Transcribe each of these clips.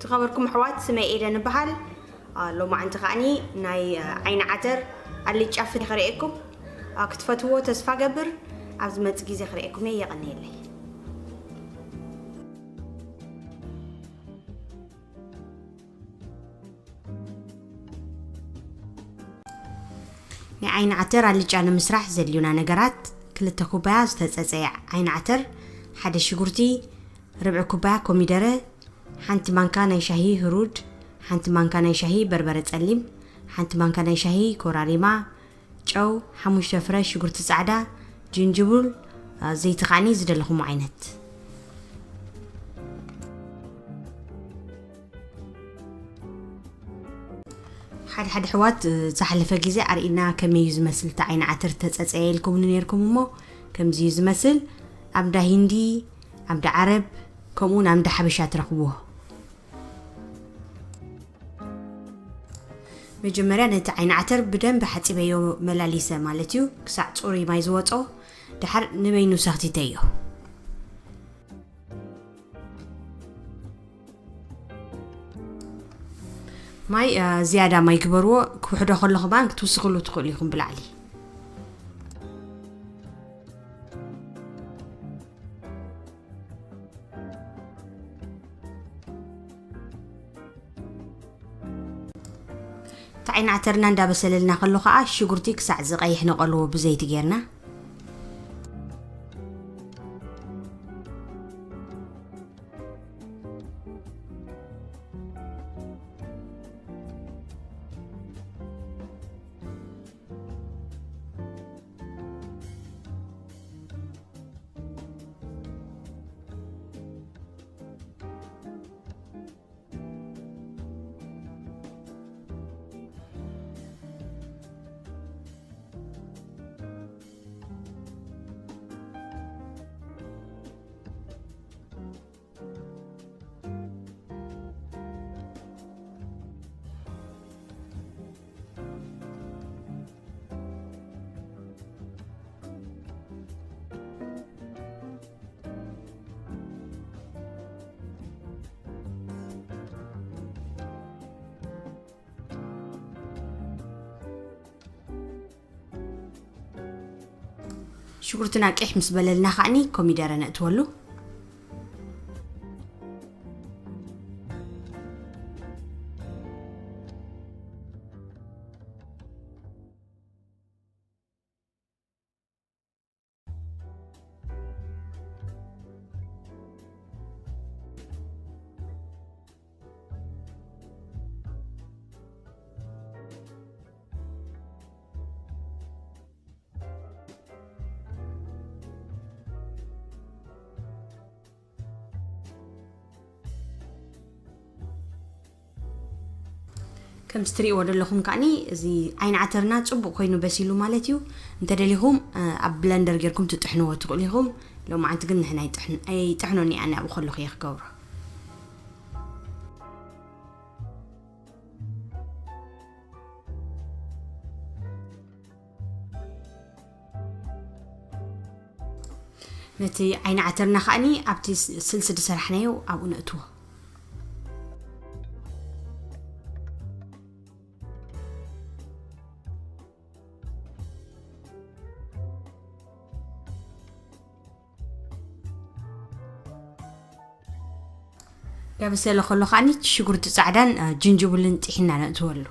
ዝኸበርኩም ኣሕዋት፣ ስመይ ኤደን እበሃል። ሎማዓንቲ ከዓኒ ናይ ዓይኒ ዓተር ኣልጫ ፍትሒ ክርእየኩም ክትፈትዎ ተስፋ ገብር። ኣብ ዝመጽእ ግዜ ክርእየኩም እየ። የቐንየለይ። ናይ ዓይኒ ዓተር ኣልጫ ንምስራሕ ዘድልዩና ነገራት፣ ክልተ ኩባያ ዝተጸጸየ ዓይኒ ዓተር፣ ሓደ ሽጉርቲ፣ ርብዒ ኩባያ ኮሚደረ፣ ሓንቲ ማንካ ናይ ሻሂ ህሩድ፣ ሓንቲ ማንካ ናይ ሻሂ በርበረ ጸሊም፣ ሓንቲ ማንካ ናይ ሻሂ ኮራሪማ፣ ጨው፣ ሓሙሽተ ፍረ ሽጉርቲ ጻዕዳ፣ ጅንጅቡል፣ ዘይቲ ከዓኒ ዝደለኹሞ ዓይነት። ሓደ ሓደ ኣሕዋት ዝሓለፈ ግዜ ኣርእና ከመይ እዩ ዝመስል እቲ ዓይኒ ዓተር ተጸጸየ ኢልኩምኒ ነይርኩም እሞ፣ ከምዚ እዩ ዝመስል። ኣብ እንዳ ሂንዲ፣ ኣብ እንዳ ዓረብ፣ ከምኡ እውን ኣብ እንዳ ሓበሻ ትረኽብዎ። መጀመርያ ነቲ ዓይኒ ዓተር ብደንቢ ሓጺበዮ፣ መላሊሰ ማለት እዩ፣ ክሳዕ ጽሩይ ማይ ዝወጾ። ድሓር ንበይኑ ሰኽቲተዮ። ማይ ዝያዳ ማይ ግበርዎ። ክውሕዶ ከሎ ከማን ክትውስኽሉ ትኽእሉ ኢኹም ብላዕሊ። ታዒና ዓተርና እንዳበሰለልና ከሎ ከዓ ሽጉርቲ ክሳዕ ዝቐይሕ ነቐልዎ ብዘይቲ ጌርና። ሽጉርትና ቅሕ ምስ በለልና ከዓኒ ኮሚደረ ነእትወሉ። ከምዚ ትርእይዎ ዘለኹም ከዓኒ እዚ ዓይኒ ዓተርና ጽቡቕ ኮይኑ በሲሉ ማለት እዩ። እንተደሊኹም ኣብ ብለንደር ጌርኩም ትጥሕንዎ ትኽእሉ ኢኹም። ሎማዓንቲ ግን ንሕና ኣይጥሕን-፣ ኣይጥሕኖን እየ፣ ኣነ ኣብኡ ከለኹ እየ ክገብሮ። ነቲ ዓይኒ ዓተርና ከዓኒ ኣብቲ ስ-፣ ስልሲ ዝሰራሕናዮ ኣብኡ ነእትዎ። ዳበሰለ ከሎ ከዓኒ ሽጉርቲ ጻዕዳን፣ እ፣ ጅንጅብልን ጥሒና ነእትወሉ።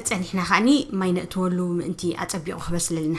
ጸኒሕና ከኣኒ ማይ ነእትወሉ ምእንቲ ኣጸቢቑ ክበስለልና።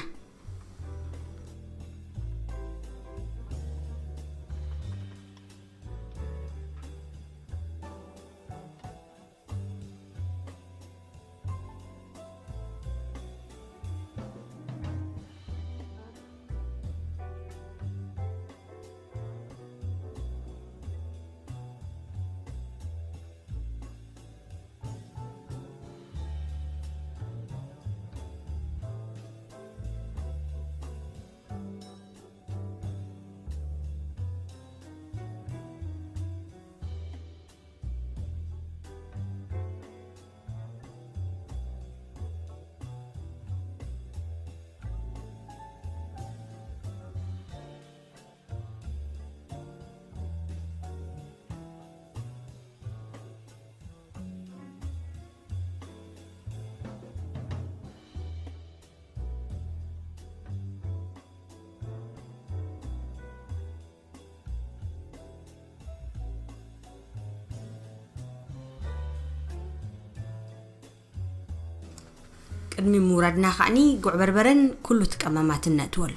ቅድሚ ምውራድና ከኣኒ ጉዕ በርበረን ኩሉ እቲ ቀመማትን ነእትወሉ።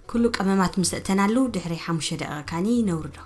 ኩሉ ቀመማት ምስ እተናሉ ድሕሪ ሓሙሽተ ደቂቕ ካኒ ነውርዶ።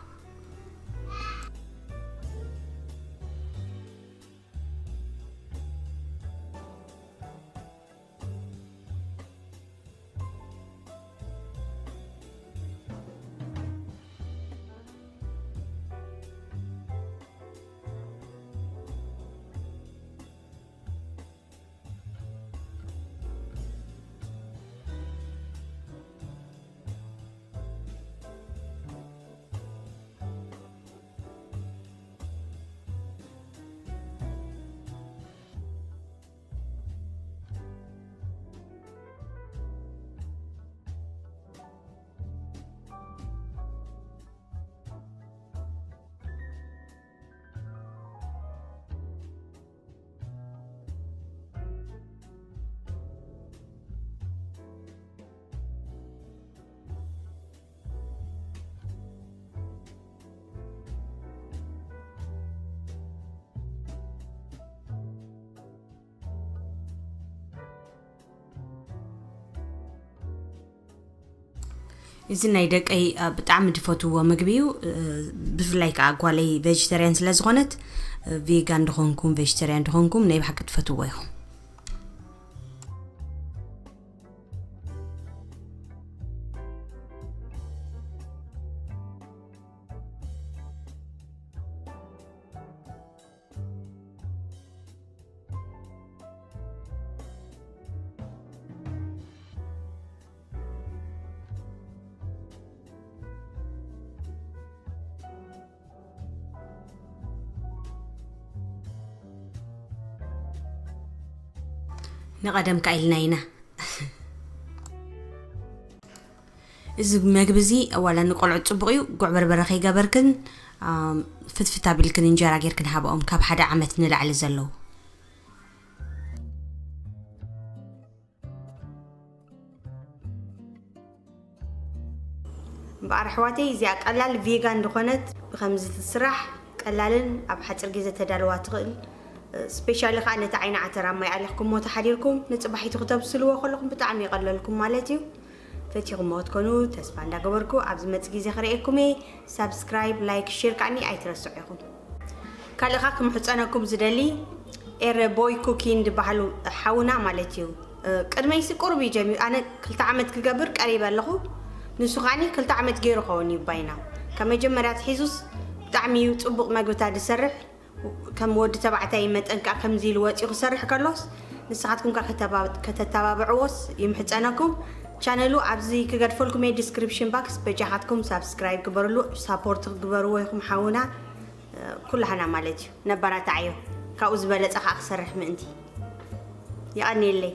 እዚ ናይ ደቀይ ብጣዕሚ ዝፈትዎ ምግቢ እዩ። ብፍላይ ከዓ ጓለይ ቬጅተርያን ስለ ዝኾነት፣ ቬጋን ድኾንኩም ቬጅተርያን ድኾንኩም ናይ ብሓቂ ትፈትዎ ኢኹም። ንቐደም ከኣ ኢልና ኢና። እዚ መግቢ እዚ ዋላ ንቆልዑ ጽቡቕ እዩ። ጉዕ በርበረ ከይገበርክን ፍትፍት ኣቢልክን እንጀራ ጌርክን ሃብኦም፣ ካብ ሓደ ዓመት ንላዕሊ ዘለዉ። እምበኣር ኣሕዋተይ፣ እዚኣ ቀላል ቬጋን ዝኾነት ብኸምዚ ትስራሕ፣ ቀላልን ኣብ ሓፂር ግዜ ተዳልዋ ትኽእል፣ ስፔሻሊ ከዓ ነቲ ዓይኒ ዓተር ኣብ ማይ ኣሊኽኩሞ ተሓዲርኩም ንፅባሒቱ ክተብስልዎ ከለኹም ብጣዕሚ ይቐለልኩም ማለት እዩ። ፈቲኹሞ ክትኮኑ ተስፋ እንዳገበርኩ ኣብዚ መፅ ግዜ ክርእየኩም እየ። ሳብስክራይብ፣ ላይክ፣ ሼር ከዓኒ ኣይትረስዑ ኢኹም። ካልእ ከዓ ክምሕፀነኩም ዝደሊ ኤረ ቦይ ኩኪን ዝበሃሉ ሓውና ማለት እዩ። ቅድመይሲ ቁሩብ እዩ ጀሚሩ። ኣነ ክልተ ዓመት ክገብር ቀሪበ ኣለኹ። ንሱ ከዓኒ ክልተ ዓመት ገይሩ ኸውን እዩ ባይና። ካብ መጀመርያ ትሒዙስ ብጣዕሚ እዩ ፅቡቕ መግብታት ዝሰርሕ። ከም ወዲ ተባዕታይ መጠን ከዓ ከምዚ ኢሉ ወፂኡ ክሰርሕ ከሎስ ንስኻትኩም ከዓ ከተባ- ከተተባብዕዎስ ይምሕፀነኩም። ቻነሉ ኣብዚ ክገድፈልኩም እየ ዲስክሪፕሽን ባክስ። በጃኻትኩም ሳብስክራይብ ግበርሉ፣ ሳፖርት ክግበርዎ ኢኹም ሓውና። ኩላህና ማለት እዩ። ነባራትዓዮ ካብኡ ዝበለፀ ከዓ ክሰርሕ ምእንቲ። የቐንየለይ።